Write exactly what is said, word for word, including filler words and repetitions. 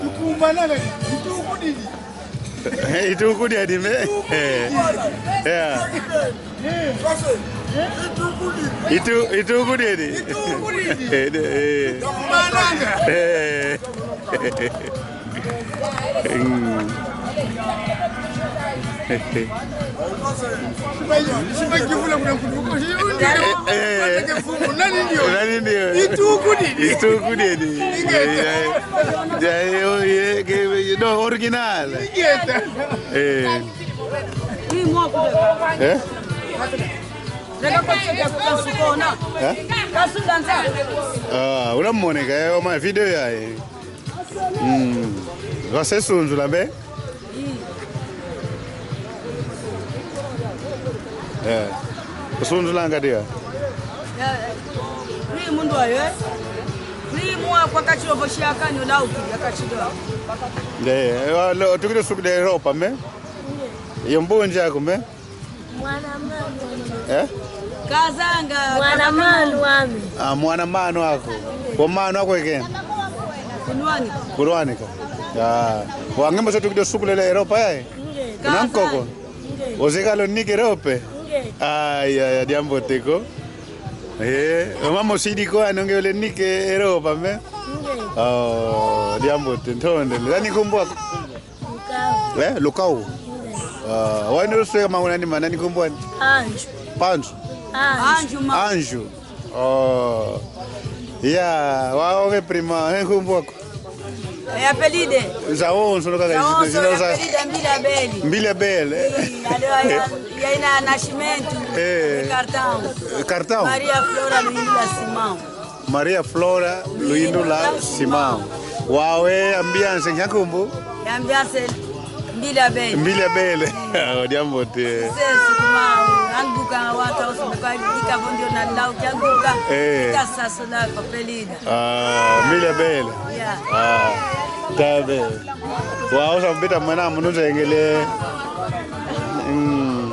Tukumananga, ituku didi. Ituku diedi me. Eh. Yeah. Itu, ituku diedi. Ituku didi. Eh, de-, eh. Tukumananga. Eh. Mm. Eh, eh. Nani ndio? Nani ndio? Ituku didi. Ituku didi. Ingeta. Ya, ya, ya, ya, ya, no, original. Ingeta. Eh. Eh? Eh? Ah, ulamoneka, eh, o ma video yayi. Mm. Wau se sunzula mpe? Eh. Usunzulanga dia? Primo ndo ayo. Primo kwa kachilo voshi akanyo lauki, ya kachilo. Nde, eh, lo, tukile suku de Europa me? Yo mbunja kume? Mwana manu. Eh? Kazanga, mwana manu wame. Ah, mwana manu aku. Kwa manu aku eke? Kulwanika. Kulwanika. Ya. Wau nge mosi tukidi o suku lele Europa, eh? Nge. Kuna nkoko? Nge. Ozeka lo nike Europe? Nge. Ah, ya, ya, diambote ko. Eh, o mama osidi ko, ano nge ole nike Europa me? Nge. Oh, diambote, ntonde. Nani nkumbu aku? Lukau. Eh, Lukau. Ah, wau ino usweka manguna ni mana, nani nkumbu ani? Anjo. Panzo. Anjo. Anjo, ma. Anjo. Oh. Ya, wau ke prima, eh, nkumbu aku? Eh, apelido. Zawonso, no kaka. Zawonso, zina za apelido Mbila Beli. Mbila Beli. Sim, alo, ya, ya ina nascimento. Eh. Cartão. Cartão. Maria Flora Luindula Simão. Maria Flora Luindula Simão. Wau e ambiance nkia nkumbu? Ambiance Mbila Beli. Mbila Beli. Oh, diambote. Sucesso, kumau. Anguka wata osu kwa dika bondio na lau kia anguka. Eh. Kita sasula kwa pelida. Ah, Mbila Beli. Ya. Ah, tá bem. Wau osa mbita mwana munu zengele. Mm.